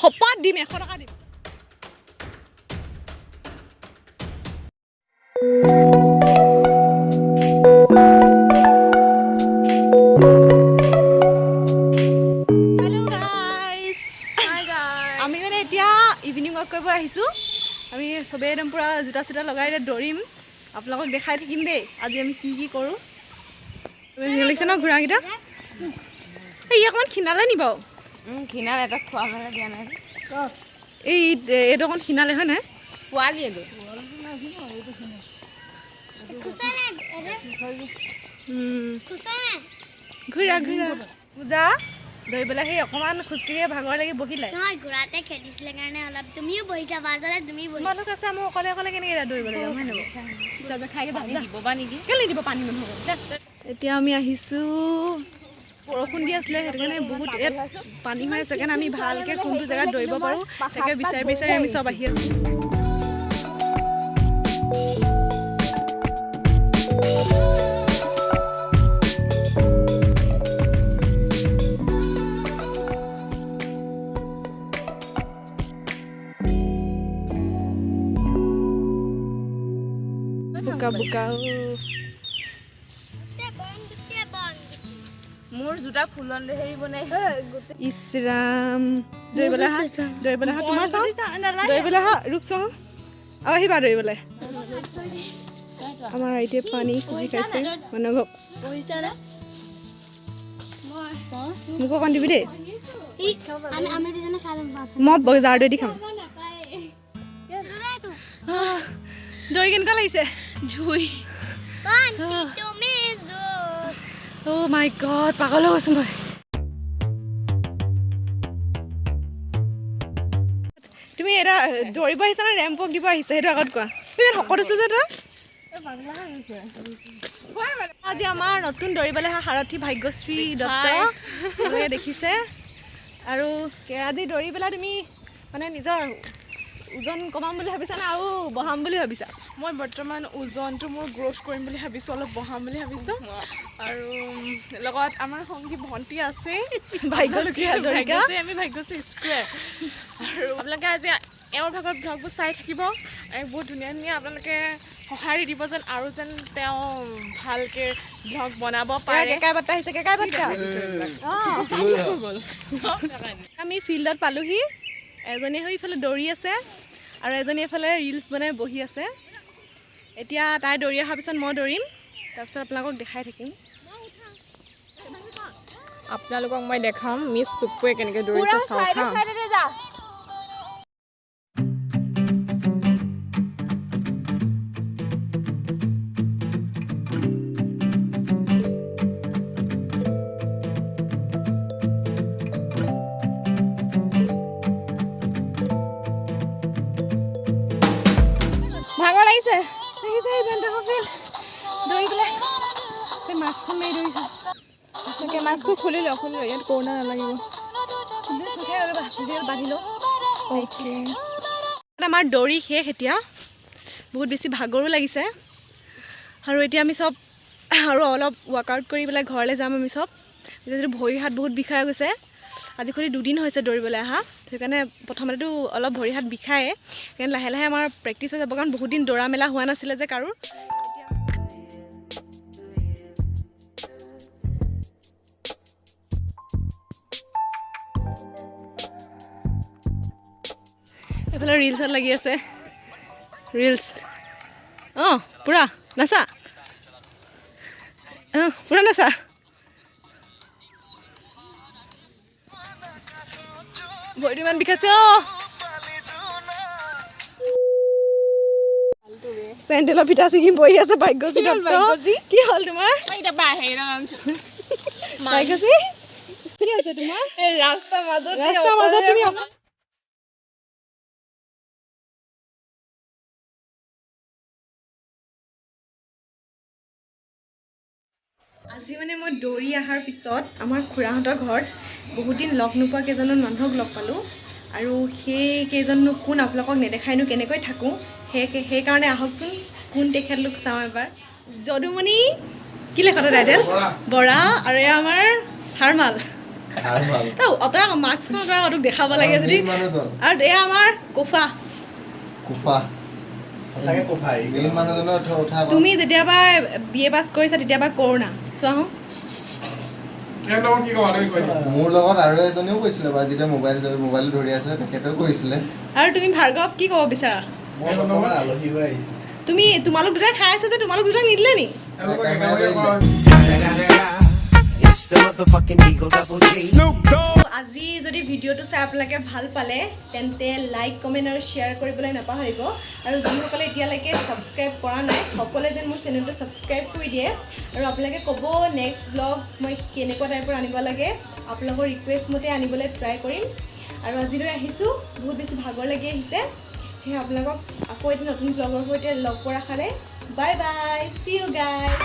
শপত দিম, 100 টকা দিম। Hello guys. আমি মানে এতিয়া ইভিনিং ৱাক কৰিব আহিছোঁ। আমি চবেই একদম পূৰা জোতা চোতা লগাই এতিয়া দৌৰিম। আপোনালোকক দেখাই থাকিম দেই আজি আমি কি কি কৰোঁ। ধুনীয়া লাগিছে ন ঘোঁৰাকেইটা? এই ই অকণমান ক্ষীণালে নি বাৰু? ঘিণাল এটা খোৱা মেলা দিয়া নাই। এই এইটো অকণ ক্ষীণালে, হয় নাই? পোৱালি এইটো। ঘূৰা ঘূৰা পূজা দৌৰিবলৈ সেই অকণমান খোজকাঢ়িয়ে ভাগৰ লাগি বহিলে। নহয়, ঘোঁৰাতে খেলিছিলে কাৰণে অলপ তুমিও বহি যাবা, আচলতে তুমি বহি তোমালোক আছে, মই অকলে অকলে কেনেকৈ এতিয়া দৌৰিবলৈ যাম, হয় নাই বাৰু? যা, খাইকে যা যা। দিব বা নেকি? কেলৈ নিদিব পানী মানুহক? এতিয়া আমি আহিছোঁ। বৰষুণ দি আছিলে, সেইটো কাৰণে বহুত ইয়াত পানী হৈ আছে। কাৰণে আমি ভালকৈ কোনটো জেগাত দৌৰিব পাৰোঁ তাকে বিচাৰি বিচাৰি আমি চব আহি আছোঁ। বোকা বোকা অ'। মোৰ জোতা ফুলন হেৰি বনাই। ইছ ৰাম, দৌৰিবলৈ আহা, দৌৰিবলৈ আহা। তোমাৰ চাওঁ, দৌৰিবলৈ আহা। ৰূপ চাওঁ আৰু আহিবা দৌৰিবলৈ। আমাৰ আইটিয়ে পানী খুজি খাইছে মানুহক। মোকো অকণ দিবি দেই। আমি আমি দুজনে খাই ল'ম পাছত। মই বজাৰ দৈ দি খাম। দৌৰি কেনেকুৱা লাগিছে? জুই। তুমি অ' মাই গড, পাগল হৈ গৈছোঁ মই। তুমি এটা দৌৰিব আহিছা নে ৰেম্প ৱাক দিব আহিছা, সেইটো আগত কোৱা। তুমি ইয়াত শকত হৈছা যে তই। আজি আমাৰ নতুন দৌৰিবলৈ অহা সাৰথি ভাগ্যশ্ৰী দত্ত, আপোনালোকে দেখিছে। আৰু আজি দৌৰি পেলাই তুমি মানে নিজৰ ওজন কমাম বুলি ভাবিছা নে আৰু বঢ়াম বুলি ভাবিছা? মই বৰ্তমান ওজনটো মোৰ গ্ৰ'থ কৰিম বুলি ভাবিছোঁ, অলপ বঢ়াম বুলি ভাবিছোঁ। আৰু লগত আমাৰ সংগী ভণ্টি আছে। ভাগ্যশ্ৰী হাজৰিকা। ভাগ্যশ্ৰী, আমি ভাগ্যশ্ৰী স্কুৱেৰ। আৰু আপোনালোকে আজি এওঁৰ ভাগত ভ্লগবোৰ চাই থাকিব। এই বহুত ধুনীয়া ধুনীয়া, আপোনালোকে সঁহাৰি দিব যেন আৰু যেন তেওঁ ভালকৈ ভ্লগ বনাব পাৰে। কেকাই বাৰ্তা আহিছে, কেকাই বাৰ্তা। অঁ, আমি ফিল্ডত পালোহি। এজনীয়ে হৈ ইফালে দৌৰি আছে আৰু এজনী এফালে ৰিলচ বনাই বহি আছে। এতিয়া তাই দৌৰি অহাৰ পিছত মই দৌৰিম, তাৰপিছত আপোনালোকক দেখাই থাকিম। আপোনালোকক মই দেখাম মিছ চুপুৱে কেনেকৈ দৌৰিছে, চাওক হা। যা। ভাগৰ লাগিছে। দেখিছে, ইমান ডাঙৰ ফিল্ড, দৌৰি পেলাই এই মাস্কখন মাৰি দৌৰিছে। তাকে মাস্কটো খুলি লওঁ, খুলি লওঁ, ইয়াত কৰোণা নালাগিব। বান্ধি লওঁ। অ'কে। আমাৰ দৌৰি শেষ। এতিয়া বহুত বেছি ভাগৰো লাগিছে আৰু এতিয়া আমি চব আৰু অলপ ৱাকআউট কৰি পেলাই ঘৰলৈ যাম আমি চব। যিহেতু ভৰি হাত বহুত বিষাই গৈছে। আজি খুলি দুদিন হৈছে দৌৰিবলৈ অহা, সেইকাৰণে প্ৰথমতেতো অলপ ভৰি হাত বিষায়ে। সেইকাৰণে লাহে লাহে আমাৰ প্ৰেক্টিচ হৈ যাব, কাৰণ বহুত দিন দৌৰা মেলা হোৱা নাছিলে যে কাৰোৰ। এইফালে ৰিলচত লাগি আছে, ৰিলচ। অঁ, পূৰা নাচা, অঁ, পূৰা নাচা। ভৰিটো ইমান বিষাইছে। অঁ, চেণ্ডেলৰ ফিটা ছিঙি বহি আছে ভাগ্যশ্ৰী দত্ত। কি হ'ল তোমাৰ, ভাগ্যশ্ৰী? কি হৈছে তোমাৰ? ৰাস্তা মাজত। ৰাস্তাৰ মাজত তুমি। আজি মানে মই দৌৰি অহাৰ পিছত আমাৰ খুৰাহঁতৰ ঘৰত বহুত দিন লগ নোপোৱা কেইজনমান মানুহক লগ পালোঁ। আৰু সেই কেইজননো কোন, আপোনালোকক নেদেখাইনো কেনেকৈ থাকোঁ? সেইকাৰণে আহকচোন, কোন তেখেতলোক চাওঁ এবাৰ। যদুমণি, কি লেখত টাইটেল বৰা, আৰু এয়া আমাৰ থাৰমাল। ভাল ভাল। তই অঁতৰা, মাস্কখন অঁতৰা, তোক দেখাব লাগে যদি। মেইন মানুহজন। আৰু এয়া আমাৰ কোফা। কোফা। সঁচাকে কোফাই। মেইন মানুহজনৰ উঠা উঠা। তুমি যেতিয়াৰ পৰা বি এ পাছ কৰিছা, তেতিয়াৰ পৰা কৰোণা চোৱা হওঁ। কি ক'বা তুমি, কৈ দিয়া। মোৰ লগত আৰু এজনেও কৈছিলে বাৰু, যেতিয়া মোবাইল ধৰি আছে, তেখেতেও কৈছিলে। আৰু তুমি ভাৰ্গৱ, কি ক'ব বিচাৰা? মই বৰ্তমান আলহী হৈ আহিছোঁ। তুমি তোমালোক দুটাই খাই আছা যে, তোমালোক দুটাক নিদিলে নি? তেওঁলোকক একেলগে কৰা। It's the motherfucking Eagle Double G. আজি যদি ভিডিঅ'টো চাই আপোনালোকে ভাল পালে, তেন্তে লাইক, কমেণ্ট আৰু শ্বেয়াৰ কৰিবলৈ নাপাহৰিব। আৰু যিসকলে এতিয়ালৈকে ছাবস্ক্ৰাইব কৰা নাই, সকলোৱে যেন মোৰ চেনেলটো ছাবস্ক্ৰাইব কৰি দিয়ে। আৰু আপোনালোকে ক'ব নেক্সট ব্লগ মই কেনেকুৱা টাইপৰ আনিব লাগে, আপোনালোকৰ ৰিকুৱেষ্ট মতে আনিবলৈ ট্ৰাই কৰিম। আৰু আজিলৈ আহিছোঁ, বহুত বেছি ভাগৰ লাগি আহিছে। সেয়ে আপোনালোকক আকৌ এটি নতুন ব্লগৰ সৈতে লগ পোৱাৰ আশাৰে, bye bye, see you guys.